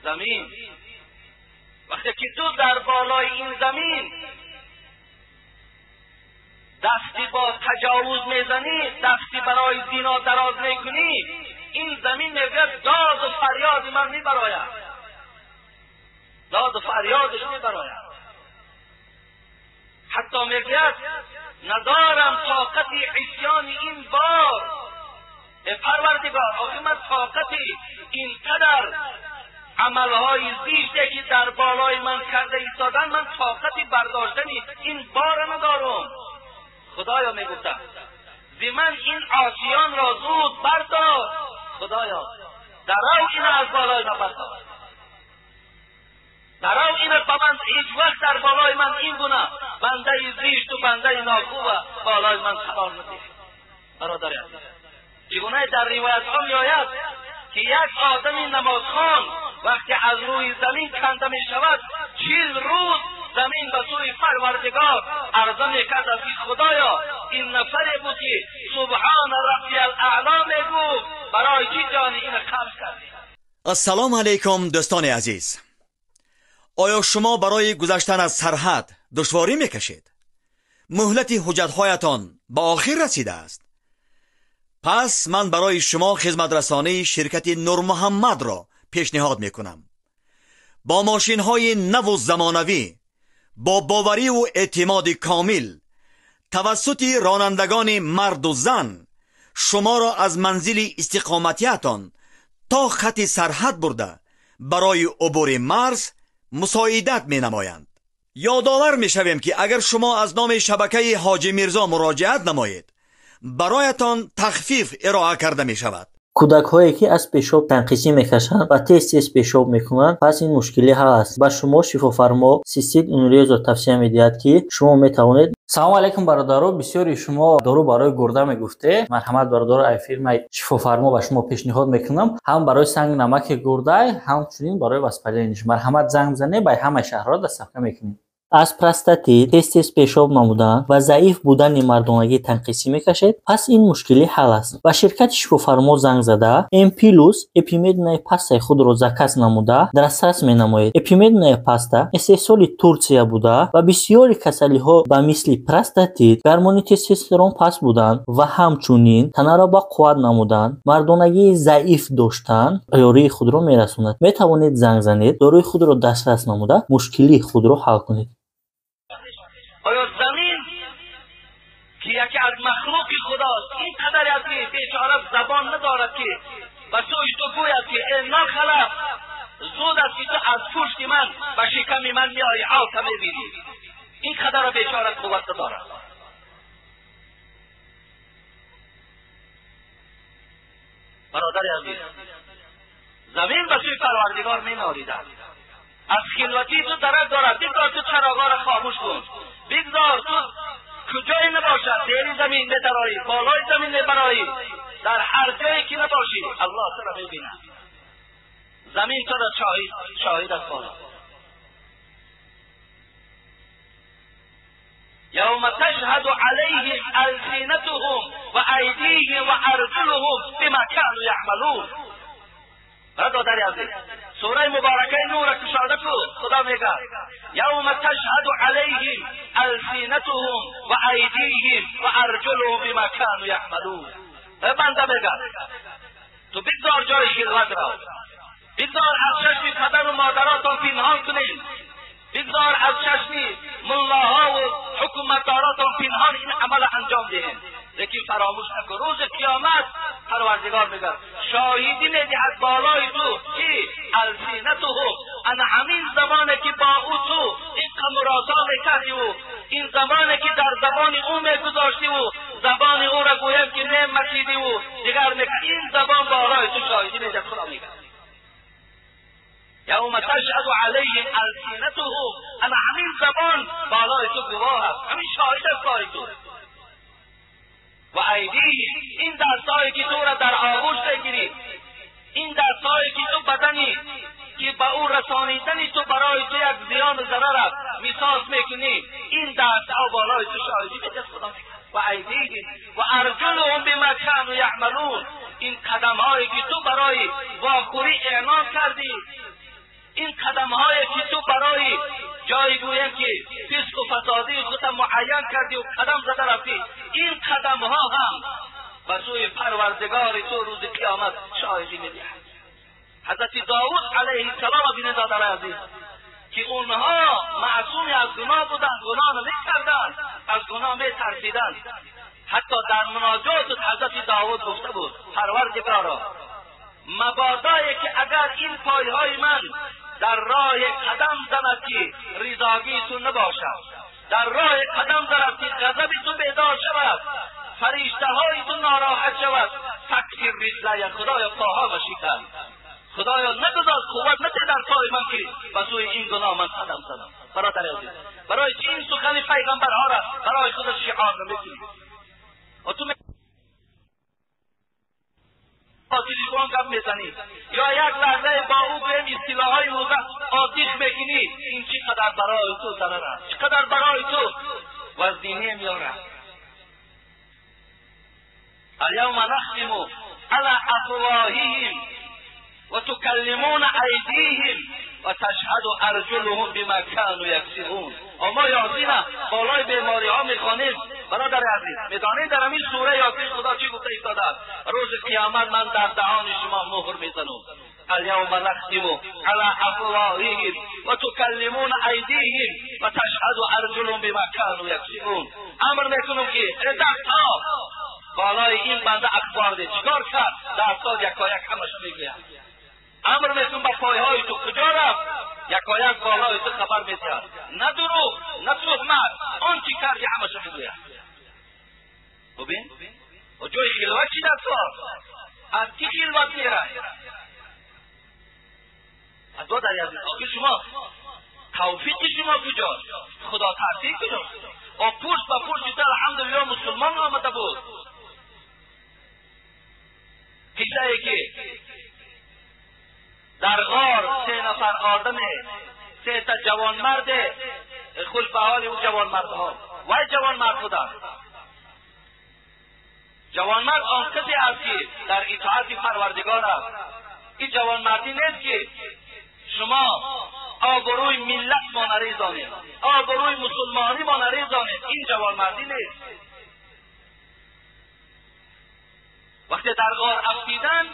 زمین وقتی که تو در بالای این زمین دستی با تجاوز میزنی، دستی برای زنا دراز میکنی، این زمین میگوید داد و فریاد من میبراید، داد و فریادش میبراید. حتی میگوید ندارم طاقت عصیان این بار، ای پروردگار آخه من طاقت اینقدر عملهای زشتی که در بالای من کرده ایستادن، من طاقت برداشتن این بار ندارم. خدایا میگفتم ز من این عاصیان را زود بردار، خدایا درو این از بالای من بردار، درو این به من هیچ وقت در بالای من این گونه بنده زشت و بنده ناخوب بالای من قرار نده. برادر عزیز، چگونه در روایت ها میآید که یک آدم نمازخوان وقتی از روی زمین کنده می شود 40 روز زمین به سوی پروردگار عرضه میکرد که خدایا این نفری بود که سبحان ربی الاعلی میگفت، برای چی جان این قبض کردی؟ السلام علیکم دوستان عزیز، آیا شما برای گذشتن از سرحد دشواری میکشید؟ مهلت حجتهایتان به آخر رسیده است. پس من برای شما خدمت رسانی شرکت نور محمد را پیشنهاد میکنم. با ماشین های نو و زمانوی، با باوری و اعتماد کامل، توسط رانندگان مرد و زن شما را از منزل استقامتیتان تا خط سرحد برده برای عبور مرز مساعدت می نمایند. یادآور می شویم که اگر شما از نام شبکه حاجی میرزا مراجعت نمایید برایتان تخفیف ارائه کرده می شود. Кӯдакҳое ки аз пешоб танқисӣ мекашанд ва тез-тез пешоб мекунанд, пас ин мушкилӣ ҳал аст. Ба шумо шифофармо цистит Унрезо тавсия медиҳад, ки шумо метавонед. Салому алайкум бародаро, бисёри шумо дору барои гурда мегуфте. Марҳамат бародаро, ай фирмаи шифофармо ба шумо пешниҳод мекунам, ҳам барои санги намаки гурдай, ҳамчунин барои воспаление. Марҳамат занг бизанед, ба ҳамаи шаҳрҳо доставка мекунем. Аз простатит, тез-тез пешоб намудан ва заиф будани мардонагӣ танқисӣ мекашед, пас ин мушкилӣ ҳал аст. Ба ширкати шифофармо занг зада, М плюс эпимедная пастаи худро заказ намуда дастрас менамоед. Эпимедная паста истеҳсоли Турсия буда ва бисёри касалиҳо ба мисли простатит, гормони тестостерон паст будан ва ҳамчунин танаро ба қувват намудан, мардонагии заиф доштан ёрии худро мерасонад. Метавонед занг занед, доруи худро дастрас намуда мушкилии худро ҳал кунед. آیا زمین که یکی از مخلوق خداست اینقدر از بیچاره زبان ندارد که به سوی تو گوید که ای ناخلف زود است که تو از پشت من به شکم من میایی آب میبینی؟ اینقدر بیچاره قوت ندارد. برادر عزیز، زمین به سوی پروردگار مینالید، از خلوتی تو درک دارد. بگذار تو چراغا را خاموش کن، بگذار تو کجایی نباشد، زیر زمین بدرایی، بالای زمین ببرایی، در هر جایی که نباشی الله تو را میبیند. زمین تو را شاهد است بالا. یوم تشهد علیهم السنتهم و ایدیهم و ارجلهم بما كانوا یعملون. برادر عزیز، سوره مبارکه نور کشاده کو، خدا میگه یوم تشهد علیهم السنتهم و ایدیهم و ارجلهم بما كانوا یعملون. بنده میگه تو بگذار جای خلوت را، بگذار از چشم پدر و مادراتان پنهان کنیم، بگذار از چشم ملاها و حکومتداراتان پنهان این عمل انجام دهیم، لیکن فراموش نکن روز قیامت پروردگار میگه شاهدی میدهد بالای تو که السنتهم، انا همین زمانه که با او تو این قمراتا میکردی و این زمانه که در زبان او میگذاشتی و زبان او را گویم که نمکیدی و دیگر میکردی، این زبان بالای تو شاهدی میدهد. خدا میگه یوم تشهد علیهم السنتهم، انا همین زبان بالای تو گواه است، همین شاهد است بالای تو. و ایدیهم، این دستایی که تو را در آغوش بگیری، این دستایی که تو بدنی که به او رسانیدنی تو برای تو یک زیان و ضرر است میساز میکنی، این دستها بالای تو شاهدی میده. خدا میگه و ایدیهم و ارجلهم بما كانوا یعملون، این قدمهایی که تو برای واخوری اعلان کردی، قدم‌هایی که تو برای جایی گویم که فسق و فسادی خودت معین کردی و قدم زده رفتی، این قدم‌ها هم به سوی پروردگار تو روز قیامت شاهدی می‌دهد. حضرت داود علیه السلام بینید برادر عزیز که اونها معصومی از گناه بودند، گناه نمی‌کردند، از گناه می‌ترسیدند. حتی در مناجات حضرت داود گفته بود پروردگارا مبادایی که اگر این پایهای من در راه قدم زند که رضاگی تو نباشد، در راه قدم زند که غضب تو بیدار شود، فرشته های تو ناراحت شود، تکفیر رجلی، خدایا پاها بشکن، خدایا نگذار قوت نده در پای من که به سوی این گناه من قدم زدم. برادر عزیز، برای چی این سخن پیغمبرها را برای خودت شعار نمیکنی؟ و تو با تلفن گپ میزنی یا یک لحظه با او گویم اصطلاحهای موقع آتیش میکنی، این چقدر برای تو ضرر است، چقدر برای تو وزنینی میاره. الیوم نختم علی افواههم و تکلمون ایدیهم و تشهد ارجلهم بما كانوا یکسبون. اما یاسین بالای بیماری ها میخوانیم. برادر عزیز، میدانید در همین سوره یاسین خدا چی گفته ایستاده است؟ روز قیامت من در دهان شما مهر میزنم. الیوم نختم علی افواههم و تکلمون ایدیهم و تشهد ارجلهم بما كانوا یکسبون. امر میکنم که دستها بالای این بنده اخبار ده، چیکار کرد؟ دستها یکایک همش میگوید. امر میکنم به پایهای تو کجا رفت؟ یکایک بالای تو خبر میدهد، نه دروغ نه تهمت، آن چی کردی همش میگوید. ببین و جای خلوت چی در کار؟ از کی خلوت میره؟ از دو در عزیز، آخه شما توفیق شما کجاست؟ خدا ترسی کجاست؟ و پشت به پشت الحمدلله مسلمان آمده بود. قصه که در غار 3 نفر آدم، 3 تا جوانمرد، خوش به حال او جوانمردها، وای جوانمرد بودند. جوانمرد آن کسی است که در اطاعت پروردگار است. این جوانمردی نیست که شما آبروی ملت ما نریزانید، آبروی مسلمانی ما نریزانید، این جوانمردی نیست. وقتی در غار افتیدن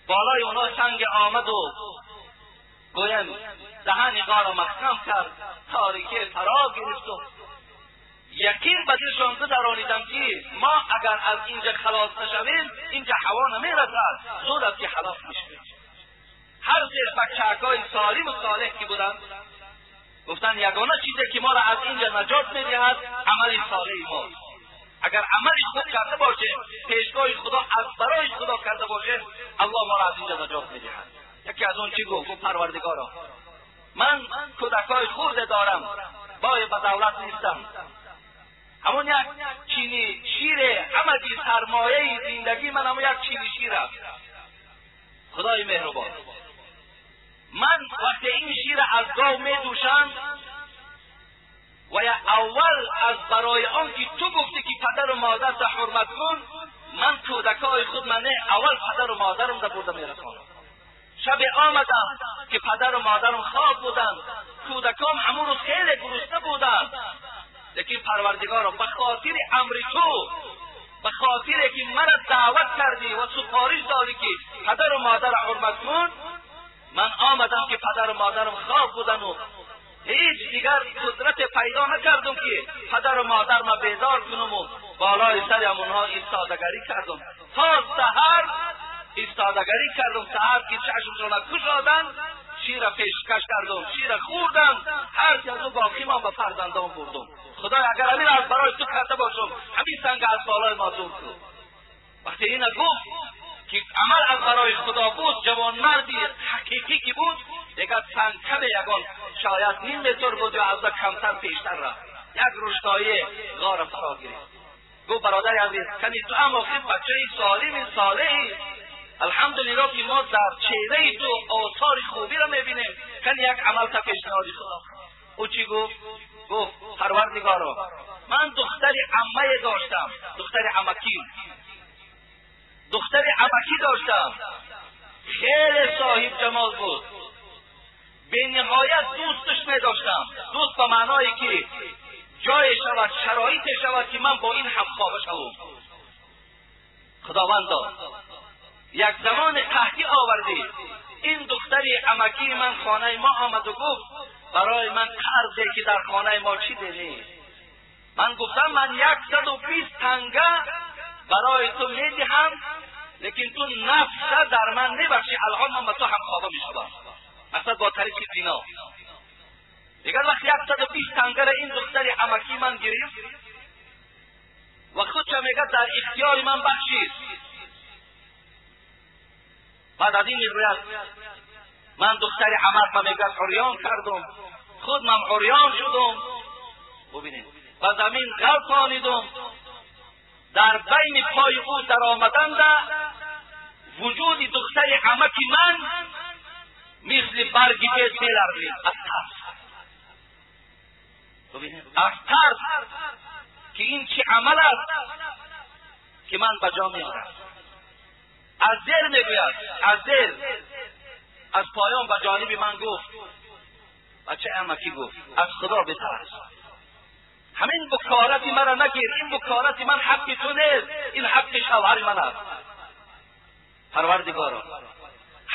بالای اونا سنگ آمد و گویم دهن غار را محکم کرد، تاریکی فرا گرفت و یقین به دلشان بدرانیدم که ما اگر از اینجا خلاص نشویم اینجا هوا نمیرسد، زود است که خلاص میشویم. هر سه بچه‌های سالم و صالح که بودند گفتند یگانه چیزی که ما را از اینجا نجات میدهد عمل صالح ماست. اگر عمل خوب کرده باشه، پیشگاه خدا از برای خدا کرده باشه، الله ما را از اینجا نجات میدهد. یکی از اون چی گفت؟ گفت پروردگارا من کودکای خرد دارم، بای به دولت نیستم، همون یک چینی شیر همگی سرمایه زندگی من همون یک چینی شیر است. خدای مهربان، من وقتی این شیر از گاو می دوشم و اول از برای آن که تو گفتی که پدر و مادر تا حرمت کن، من کودکای خود من اول پدر و مادرم را برده میرسانم. شب آمدم که پدر و مادرم خواب بودند، کودکام همون روز خیلی گرسنه بودند، لیکن پروردگارا به خاطر امر تو، به خاطر که مرا دعوت کردی و سفارش دادی که پدر و مادر حرمت کن، من آمدم که پدر و مادرم خواب بودن و هیچ دیگر قدرت پیدا نکردم که پدر و مادر ما بیدار کنم و بالای سر اونها ایستادگری کردم تا سحر ایستادگری کردم. سحر که چشمشان گشادند شیر پیشکش کردم، شیر خوردم، هر چی از او باقی ما به فرزندان بردم. خدای اگر همین از برای تو کرده باشم، همین سنگ از بالای ما دور کن. وقتی این گفت که عمل از برای خدا بود، جوانمردی حقیقی که بود، دیگر سنگ کم یگان شاید نیم متر بود یا از کمتر پیشتر رفت، یک روشنایی غار فرا گرفت. گفت برادر عزیز، کنی تو هم آخر بچه سالم صالحی، الحمدلله که ما در چهره تو آثار خوبی را میبینیم، کنی یک عمل تا پیشنهادی خدا. او چی گفت؟ گفت پروردگارا من دختر عمه داشتم، دختر عمکی، دختر عمکی داشتم، خیلی صاحب جمال بود. бениҳоят дӯстش медоштам. Дӯст ба маъное ки ҷое шавад, шароите шавад ки ман бо ин ҳамхоба шавам. Худовандо, як замони қаҳтӣ овардӣ, ин духтари амакии ман хонаи мо омад ва гуфт барои ман қарзе ки дар хонаи мо чизе нест. Ман гуфтам ман 120 танга барои ту медиҳам, лекин ту нафса дар ман мебахшӣ, алҳол ман ба ту ҳамхоба мешавам. Мақсад бо тариқи зино. Дигар вақт 120 тангаро ин духтари амакии ман гирифт ва худша мегӯяд дар ихтиёри ман бахшид. Баъд аз ин мегӯяд ман духтари амакма мегӯяд урён кардум, худ ман урён шудум, бубинед, ба замин ғалтонидум, дар байни пои ӯ даромаданда вуҷуди духтари амаки ман мисли барги бед меларзид аз тарс. Бубинед, аз тарс ки ин чӣ амал аст ки ман ба ҷо меорам. Аз зер мегӯяд, аз зер, аз поён ба ҷониби ман гуфт, бача амакӣ гуфт, аз Худо битарс, ҳамин букорати маро нагир, ин букорати ман ҳаққи ту нест, ин ҳаққи шавҳари ман аст. Парвардигоро,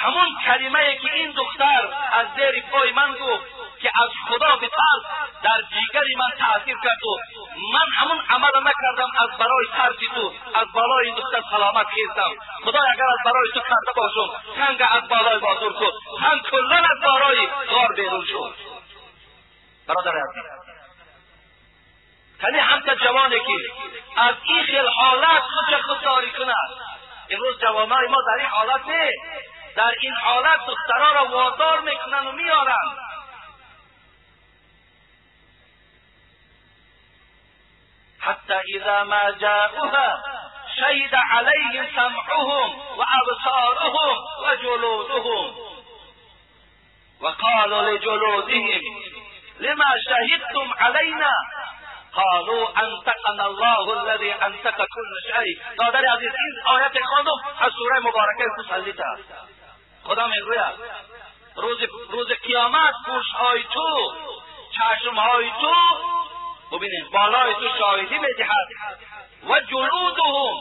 ҳамон калимае ки ин духтар аз зери пои ман гуфт ки аз Худо битарс, дар ҷигари ман таъсир кард ва ман ҳамон амалро накардам аз барои тарси ту, аз балои ин духтар саломат хестам. Худой агар аз барои ту карда бошам, санга аз балои бозур кун, санг куллан аз барои ғор берун шуд. Бародари азиз, кани ҳамта ҷавоне ки аз ин хел ҳолат худша худдорӣ кунад. Имрӯз ҷавонои мо дар ин ҳолат не, дар ин ҳолат духтароро водор мекунанд ва меоранд. حتى إذا ما جاءوها شهد عليهم سمعهم وأبصارهم وجلودهم وقالوا لجلودهم لما شهدتم علينا قالوا أنتقنا الله الذي أنتق كل شيء. دادر عزیز، این آیت خواندم از سوره مبارکه تسلیت است. خدا میگوید روز قیامت گوش‌های تو، چشم‌های تو، ببینید بالای تو شاهدی میدهد. و جلودهم،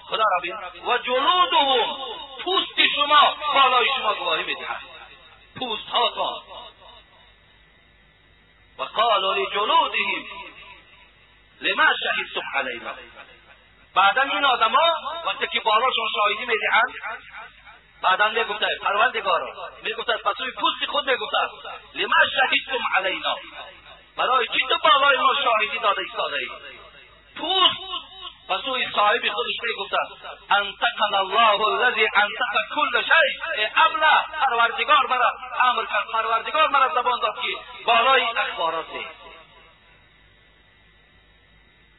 خدا را بین، و جلودهم، پوست شما بالای شما گواهی میدهد، پوست هاتان. و قالوا لجلودهم لما شهدتم علینا. بعدا این آدما وقتی که بالاشون شاهدی میدهند، بعدا میگفته پروردگارا، میگفته از پسوی پوست خود میگفته لما شهدتم علینا، برای چی تو بالای ما شاهدی داده ایستاده ای؟ پوست پسوی صاحب خودش میگفته انتقنا الله الذی انتق کل شیء. ابله، پروردگار مرا امر کرد، پروردگار مرا زبان داد که بالای اخبارات ده.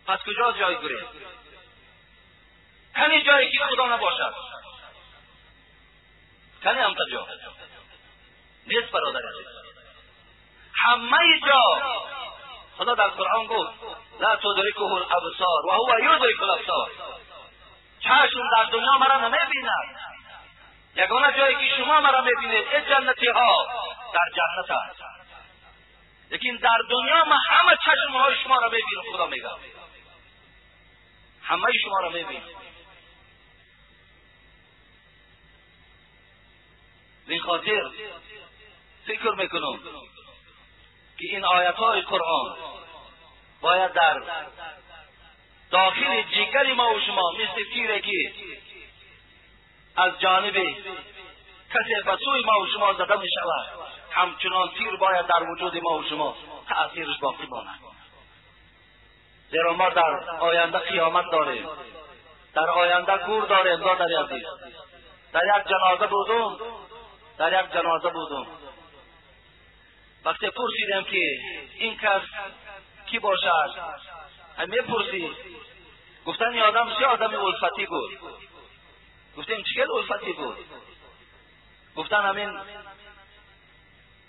پس کجا جای گریز؟ همین جایی که خدا نباشد، کنی هم تا جا نیست. برادر عزیز، همه جا خدا در قرآن گفت لا تدرکه الابصار و هو یدرک الابصار. چشم در دنیا مرا نمیبیند، یگانه جایی که شما مرا میبینید ای جنتی ها در جنت است، لیکن در دنیا من همه چشم های شما را میبینم. خدا میگه همه شما را میبینم. این خاطر فکر میکنم که این آیت های قرآن باید در داخل جگر ما و شما مثل تیره که از جانب کسی به سوی ما و شما زده می شود، همچنان تیر باید در وجود ما و شما تأثیرش باقی ماند. زیرا ما در آینده قیامت داریم، در آینده گور داریم. برادر عزیز، در یک جنازه بودم، در یک جنازه بودم، وقتی پرسیدم که این کس کی باشد، میپرسید، گفتن این آدم چه آدم الفتی بود. گفتیم چه الفتی بود؟ گفتن همین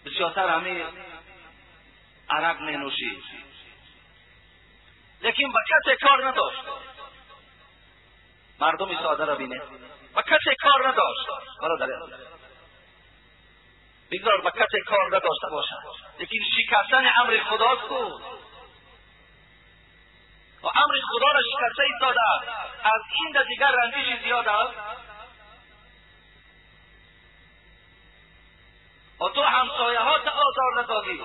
بسیارتر همین عرق می نوشید، لیکن با کسی کار نداشت. مردم ساده را بینه، با کسی کار نداشت. برادر، بگذار به کسی کار نداشته باشد، لیکن شکستن امر خداست کو و امر خدا را شکسته ایستاده. از این در دیگر رنجش زیاد است. و تو همسایه ها تا آزار ندادی،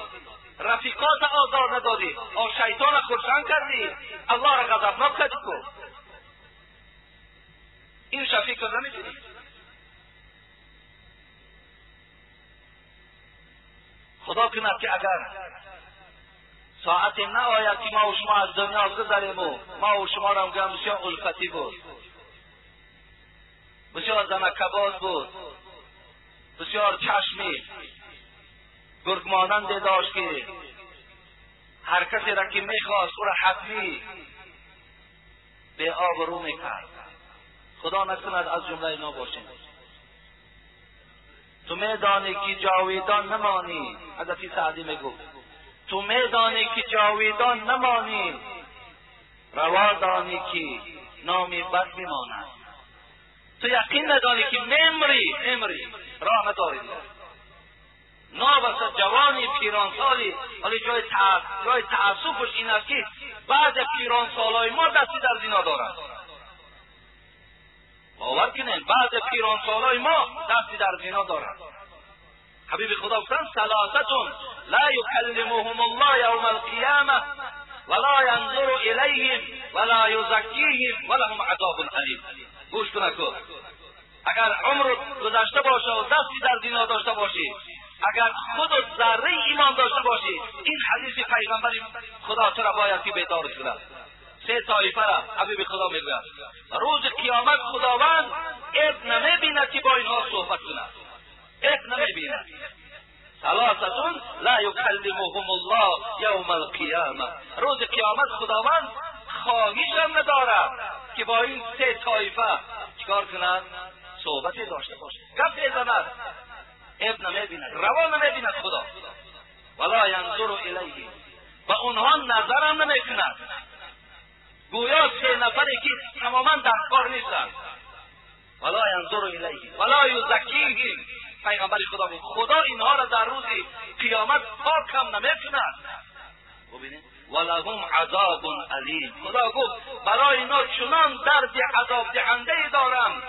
رفیقات آزار ندادی، و شیطان خرسند کردی، الله را غضبناک کردی کو. این شفیق را نمی‌دونی. خدا کند که اگر ساعت نآید که ما و شما از دنیا گذریم و ما و شما را هم بسیار الفتی بود، بسیار زنکباز بود، بسیار چشمی گرگ مانند داشت که هر کسی را که میخواست او را حتمی به آب رو میکرد. خدا نکند از جمله اینا باشیم. تو میدانی که جاویدان نمانی، حضرت سعدی میگفت تو میدانی که جاویدان نمانی، روا دانی که نامی بد میماند. تو یقین ندانی که میمری، میمری، راه نداری. نابسته جوانی پیرانسالی، ولی جای تأسفش این است که بعض پیرانسالای ما دستی در زنا دارند. باور کنین بعض پیرانسالای ما دستی در زنا دارند. حبیب خدا گفتند ثلاثة لا یکلمهم الله یوم القیامه ولا ینظر الیهم ولا یزکیهم ولهم عذاب الیم. گوش کن، اگر عمر گذشته باشه و دستی در زنا داشته باشی، اگر خود ذره ایمان داشته باشی، این حدیث پیغمبر خدا تو را باید که بیدار کند. سه طایفه را حبیب خدا میگوید روز قیامت خداوند عیب نمیبیند که با اینها صحبت کند، عیب نمیبیند. ثلاثة لا یکلمهم الله یوم القیامه. روز قیامت خداوند خواهش هم ندارد که با این سه طایفه چیکار کند؟ صحبتی داشته باشه، گپ بزند. عیب نمیبیند، روا نمیبیند خدا. ولا ینظر الیه، و اونها نظرم نمیکند. گویا سه نفری که تماما در کار نیستند. ولا ینظر الیه ولا یزکیهم. پیغمبر خدا بود خدا اینها را در روز قیامت پاک هم نمیکند. ببینید ولهم عذاب الیم. خدا گفت برای اینا چنان درد عذاب دهنده دارم،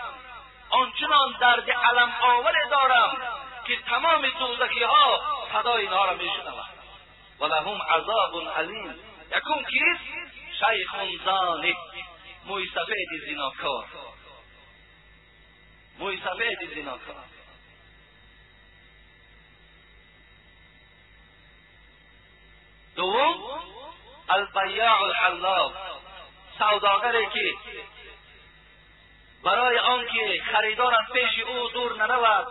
آنچنان درد الم آور دارم که تمام دوزخی ها صدای اینها را میشنوند. ولهم عذاب الیم. یکم کیست؟ شیخ زانی، موی سفید زیناکار، موی سفید زیناکار. دوم البیاع الحلاف، سوداگری که برای آنکه خریدار از پیش او دور نرود،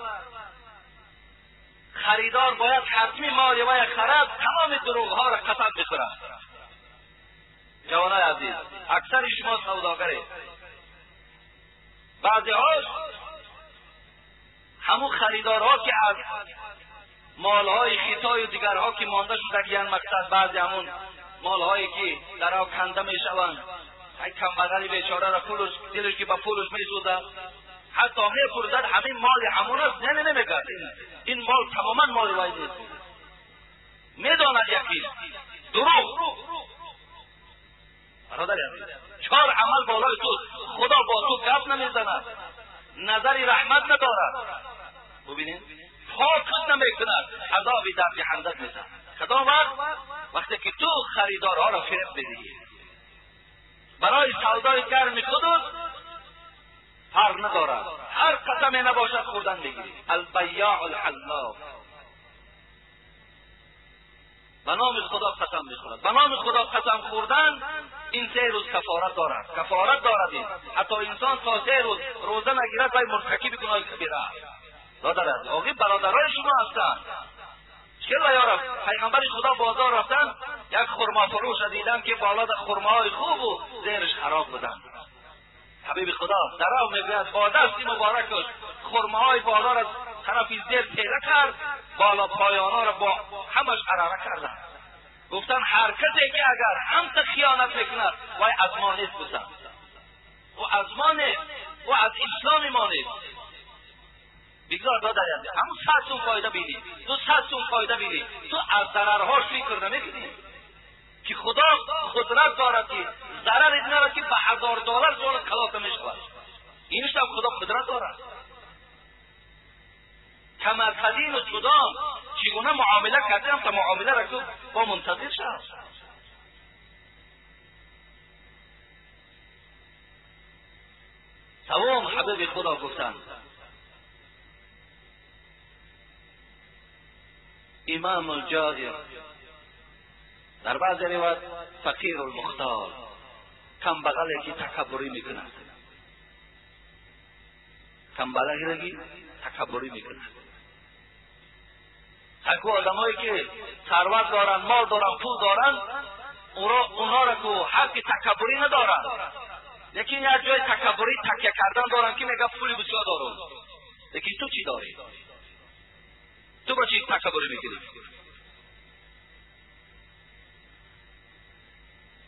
خریدار باید حتمی مال وی خرد، تمام دروغ ها را قسم بخورد. جوانای عزیز، اکثر شما سوداگره، بعضی هاش همون خریدارها که از مالهای خطای و دیگرها که مانده شده که مقصد، بعضی همون مالهایی که در آب کنده میشوند، یک کمبغلی بیچاره را پولش دلش که با پولش میسوزد، حتی میپرسد همین مال همون است، نه نه نمیگرد، این مال تماما مال وی نیست. میداند یقین دروغ. برادر عزیز، چهار عمل بالای تو، خدا با تو گپ نمیزند، نظری رحمت ندارد، ببینید پاکت نمیکند، عذابی در جهنم میزند. کدام وقت؟ وقتی که تو خریدارها را فریب بدهی، برای سودای گرم خودت فرق ندارد، هر قسمی نباشد خوردن بگیری. البیاع الحلاف. به نام خدا قسم میخورد. به نام خدا قسم خوردن این 3 روز کفارت دارد، کفارت دارد. این حتی انسان تا 3 روز روزه نگیرد وی مرتکب گناه کبیره است. برادر آقای برادرای شما هستند. چرا یارا پیغمبر خدا بازار رفتن، یک خرما فروش دیدن که بالا خرماهای خوب و زیرش خراب بودن. حبیب خدا درو میگوید با دست مبارکش خرماهای بالا را طرف زیر تیره کرد، بالا پایانا را با همش عراره کردن. گفتن هر کسی که اگر همت خیانت میکند وای از ما نیست بودن، او از ما نیست، او از اسلام ما نیست. بگذار برادر عزیز، همون 100 سوم فایده بینی، 200 سوم فایده بینی، تو از ضررهاش فکر نمیکنی که خدا قدرت دارد که ضرر اینا که به $1000 جان خلاص میشود. اینش هم خدا قدرت دارد. کما تدین و تدان، چگونه معامله کردیم تا معامله را که با منتظر شد. سوم حبیب خدا گفتند امام الجائر، در بعض روایت فقیر المختال، کم بغلی که تکبری میکند، کم بغلی که تکبری میکند. هرکو آدمایی که ثروت دارن، مال دارن، پول دارن، اونا را که حق تکبری ندارن، لیکن یک جای تکبری تکیه کردن دارن که میگه پولی بسیار دارم، لیکن تو چی داری؟ تو با چی تکبری میکنی؟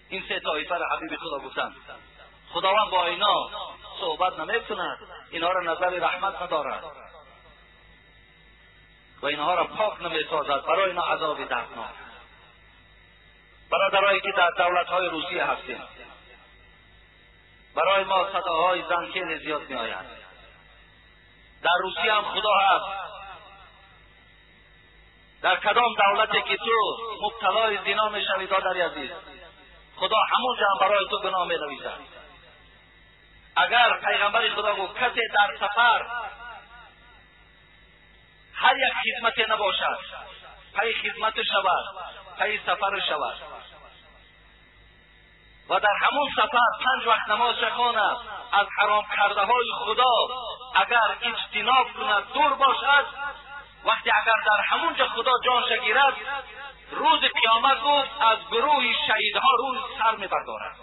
این سه طایفه را حبیب خدا گفتند خداوند با اینا صحبت نمیکند، اینها را نظر رحمت ندارد و اینها را پاک نمیسازد، برای اینا عذاب دردناک. برادرایی که در دولت‌های روسیه هستیم، برای ما صداهای زن خیلی زیاد میآید. در روسیه هم خدا هست. در کدام دولتی که تو مبتلای زنا میشوی دادر عزیز، خدا همونجا هم برای تو گناه مینویسد. اگر پیغمبر خدا گفت کسی در سفر هر یک خدمت نباشد، پی خدمت شود، پی سفر شود و در همون سفر 5 وقت نماز خواند، از حرام کرده های خدا اگر اجتناب کند، دور باشد، وقتی اگر در همونجا خدا جانش گیرد، روز قیامت گفت از گروه شهیدها روز سر میبردارد،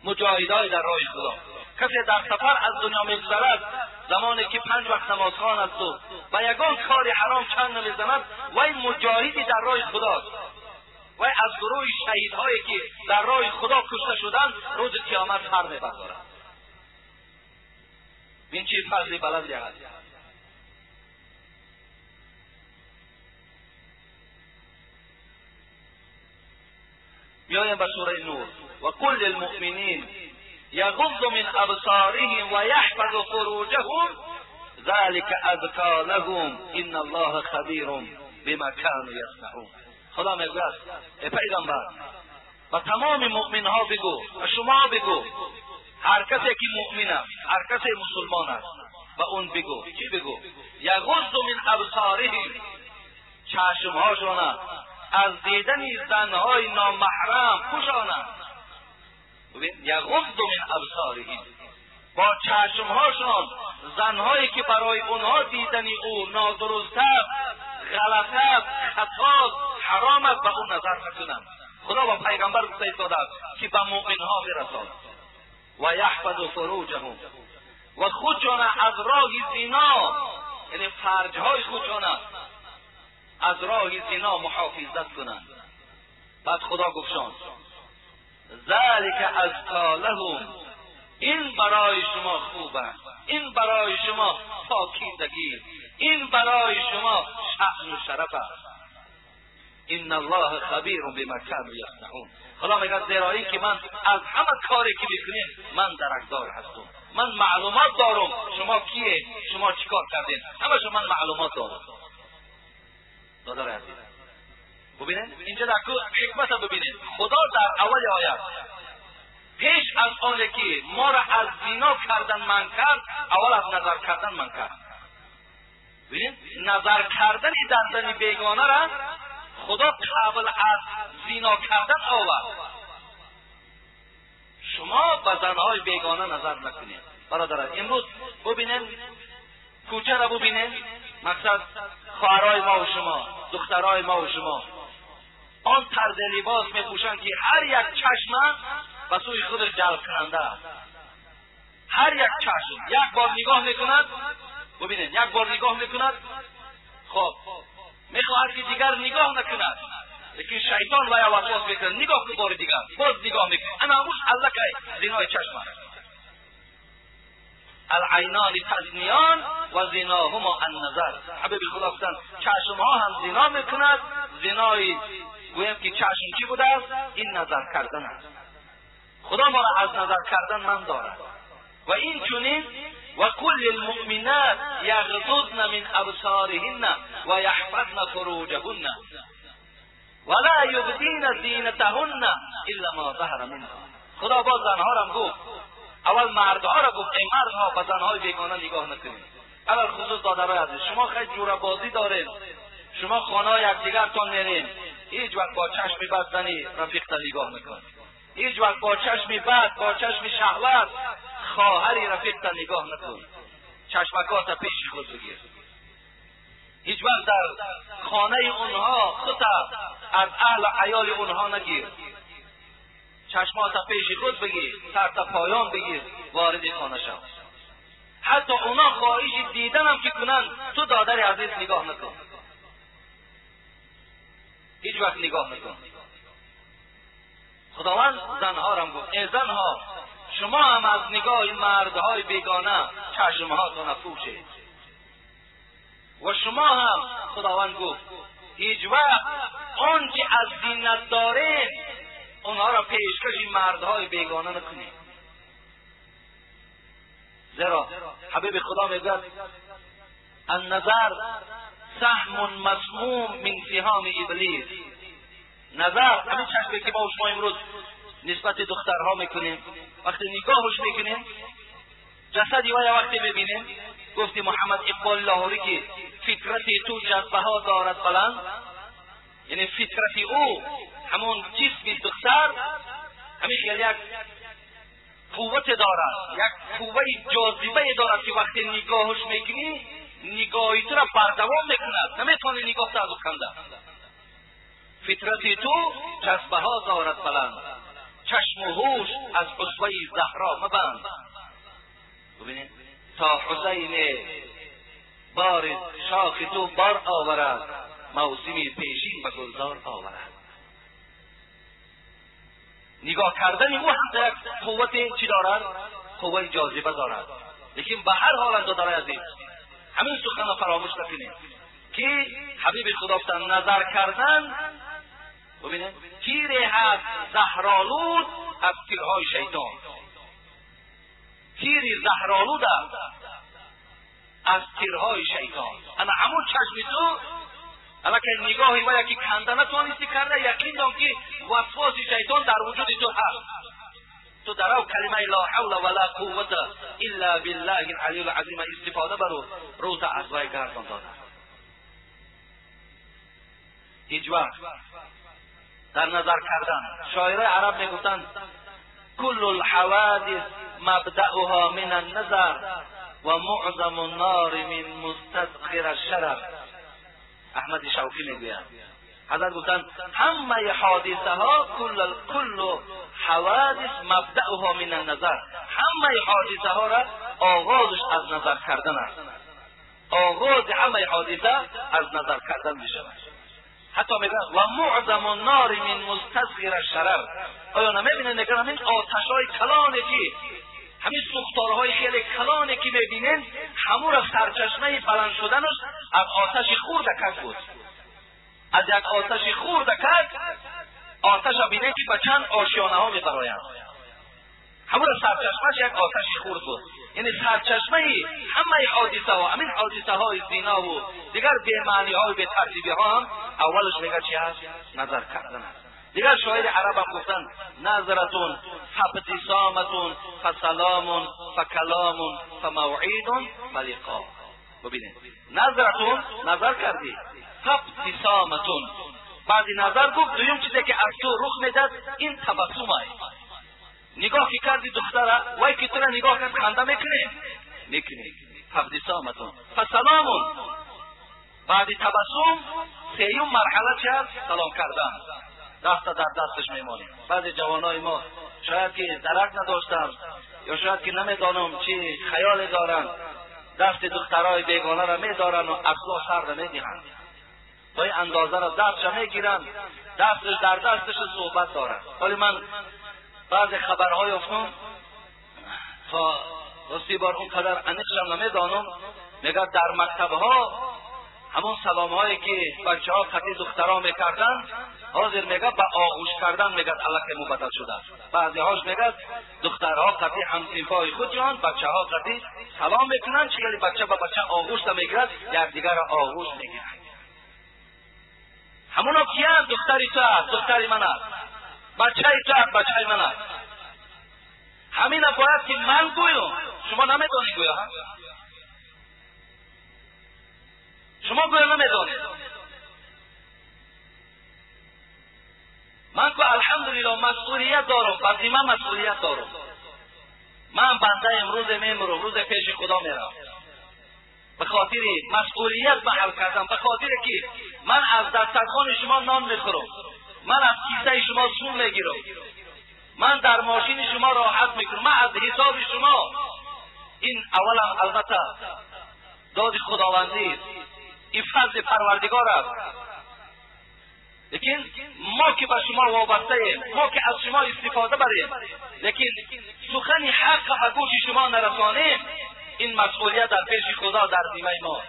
مجاهدهای در راه خدا. کسی در سفر از دنیا میگذرد، زمانی که 5 وقت نماز خوان است و یگان کار حرام چند نمیزند، وی مجاهدی در راه خداست، وی از گروه شهیدهایی که در راه خدا کشته شدند روز قیامت سر میبردارد. این چیز فضل بلندی است. بیایم به سوره نور. و قل للمؤمنین یغضوا من ابصارهم و یحفظوا فروجهم ذلك ازکی لهم ان الله خبیر بما كانوا یصنعون. خدا میگوید ای پیغمبر و تمام مؤمن ها بگو و شما بگو، هر کسی که مؤمن است، هر کسی مسلمان است، و اون بگو چی بگو؟ یغضوا من ابصارهم، چشمهاشون از دیدن زنهای نامحرم پوشانند. یغض من ابصارهم، با چشمهاشان زنهایی که برای اونها دیدن او نادرست است، غلط است، خطاست، حرام است، به اون نظر نکنند. خدا با پیغمبر گفته ایستاده است که به مؤمنها برساند. و یحفظ فروجهم، و خودشان از راه زنا، یعنی فرجهای خودشان از راه زنا محافظت کنند. بعد خدا گفتشان ذلک ازکی لهم، این برای شما خوب است، این برای شما پاکیزگی، این برای شما شأن و شرف است. ان الله خبیر بما كانوا یصنعون. خدا میگه زیرا این که من از همه کاری که میکنین من درکدار هستم، من معلومات دارم، شما کیه، شما چیکار کردین، همه شما من معلومات دارم. دادر عزیز ببینید اینجا در حکمت رو ببینید. خدا در اول آیت پیش از آن که ما را از زنا کردن من کرد، اول از نظر کردن من کرد. ببینید نظر کردن در زن بیگانه را خدا قبل از زنا کردن آورد. شما به زنهای بیگانه نظر نکنید برادران. امروز ببینید کوچه را ببینید، مقصد خواهرای ما و شما، دخترای ما و شما، آن طرز لباس میپوشند که هر یک چشم به سوی خودش جلب کننده است. هر یک چشم یک بار نگاه میکند، ببینید یک بار نگاه میکند، خب میخواهد که دیگر نگاه نکند، لیکن شیطان وی وسواس میکند، نگاه کن بار دیگر، باز نگاه میکند، انا هموش الکی زینای چشم است. العینان تزنیان و زناهما النظر. حبیب خدا گفتند چشمها هم زنا میکند. زنای گویم که چشم چی بوده است؟ این نظر کردن است. خدا ما را از نظر کردن من دارد. و این چنین و کل المؤمنات یغضضن من ابصارهن و یحفظن فروجهن ولا یبدین زینتهن الا ما ظهر منها. خدا باز زنها را گفت، اول مردها را گفت ای مردها به زنهای بیگانه نگاه نکنید. اول خصوص دادرای عزیز، شما خیلی جوره بازی دارید، شما خانه یکدیگرتان میرین، هیچ وقت با چشم بد زنی رفیقتان نگاه نکن، هیچ وقت با چشم بد، با چشم شهوت خواهری رفیقتان نگاه نکن، چشمکات پیش خود بگیر. هیچ وقت در خانه اونها خود از اهل عیال اونها نگیر، چشمات پیش خود بگیر، سر تا پایان بگیر، وارد خانه شو. حتی اونا خواهش دیدن هم که کنند تو دادر عزیز نگاه نکن، هیچ وقت نگاه نکن. خداوند زنها را گفت ای زنها شما هم از نگاه مردهای بیگانه چشمهاتان پوشید. و شما هم خداوند گفت هیچ وقت آنچه از زینت دارین اونها را پیشکش مردهای بیگانه نکنید. زیرا حبیب خدا میگوید النظر سهم مسموم من سهام ابلیس. نظر همین چشمی که ما شما امروز نسبت دخترها میکنیم، وقتی نگاهش میکنیم جسدی و وقتی میبینیم، گفتی محمد اقبال لاهوری که فطرت تو جذبه ها دارد بلند، یعنی فطرت او همون جسم دختر همین خیلی یک قوت دارد، یک قوه جاذبه دارد که وقتی نگاهش میکنی نگاهی تو را بردوام میکند، نمیتونی نگاه تا از او کنده. فطرت تو جذبه ها دارد بلند، چشم و هوش از اسوه زهرا مبند. ببینید تا حسین بار شاخ تو بار آورد، موسم پیشین به گلزار آورد. نگاه کردن او هم یک قوت چی دارد؟ قوه جاذبه دارد. لیکن به هر حال دادرای عزیز همین سخن را فراموش نکنید که حبیب خدا گفتن نظر کردن، ببینید تیری هست زهرآلود از تیرهای شیطان، تیری زهرآلود است از تیرهای شیطان. اما همون چشم تو اما که نگاهی و یکی کنده نتوانستی کرده، یقین دان که وسواس شیطان در وجود تو هست. تو در او کلمه لا حول ولا قوت الا بالله العلی العظیم استفاده برو، روت از وی گردان داده. هیچ وقت در نظر کردن، شاعرای عرب میگفتند کل الحوادث مبدأها من النظر و معظم النار من مستصغر الشرر. احمد شوقی میگوید حضرت گفتند همه حادثه ها کل حوادث مبدأها من النظر، همه حادثه ها را آغازش از نظر کردن است. آغاز همه حادثه از نظر کردن می شود. حتی میگن و معظم النار من مستصغر الشرر. آیا نمیبینید نگه همین آتش‌های کلانی که همین سوختارهای خیلی کلانی که میبینین، همون را سرچشمه بلند شدنش از آتش خوردکک بود. از یک آتش خوردکک آتش را بینید که به چند آشیانه ها میبرایند. همون را سرچشمهش یک آتش خورد بود. یعنی سرچشمه همه حادثه ها، همین حادثه های زینا و دیگر بی‌معنی ها و بی‌ترتیبی ها هم اولش میگه چی هست؟ نظر کردن است. دیگر شاعر عرب هم گفتن نظرتون فابتسامتون فسلام فکلام فموعید فلقا. ببینید نظرتون نظر کردی، فابتسامتون بعدی نظر گفت، دویم چیزی که از تو رخ میداد این تبسم است. نگاه که کردی دختره، وای که تو را نگاه کرد خنده میکنی میکنی، فابتسامتون فسلام. بعدی تبسم سیوم مرحله چه است؟ سلام کردن، دست در دستش میمانیم. بعضی جوانای ما شاید که درک نداشتن یا شاید که نمیدانم چی خیال دارن، دست دخترای بیگانه را میدارن و اصلا سر را میدهند، تا این اندازه را دستش میگیرن، دستش در دستش صحبت دارن. ولی من بعضی خبرهای افتم تا راستی بار اونقدر عمیقشم نمیدانم، میگه در مکتبها همون سلام هایی که بچه ها قطعی دخترها میکردن، حاضر میگه به آغوش کردن میگه الکی مبدل شده. بعضی هاش میگه دخترها قطعی همصنفای خودشان، بچه ها قطعی سلام میکنن، چیزی بچه به بچه آغوش میگیرد، یکدیگر را آغوش میگیرد. همونا کیان؟ دختری تو است، دختری من است، بچه تو است، بچه من است. همین باید که من گویم، شما نمیدونی گویا، شما گویا نمیدونید. من که الحمدلله مسئولیت دارم، بر من مسئولیت دارم. من بنده امروز میمیرم، روز پیش خدا میرم. به خاطر مسئولیت محل کردم، به خاطر که من از دسترخوان شما نان میخورم، من از کیسه شما سون میگیرم، من در ماشین شما راحت میکنم، من از حساب شما. این اولا البته داد خداوندی است، این فضل پروردگار است، لیکن ما که به شما وابسته ایم، ما که از شما استفاده بریم، لیکن سخن حق به گوش شما نرسانیم، این مسئولیت در پیش خدا در ذمه ما.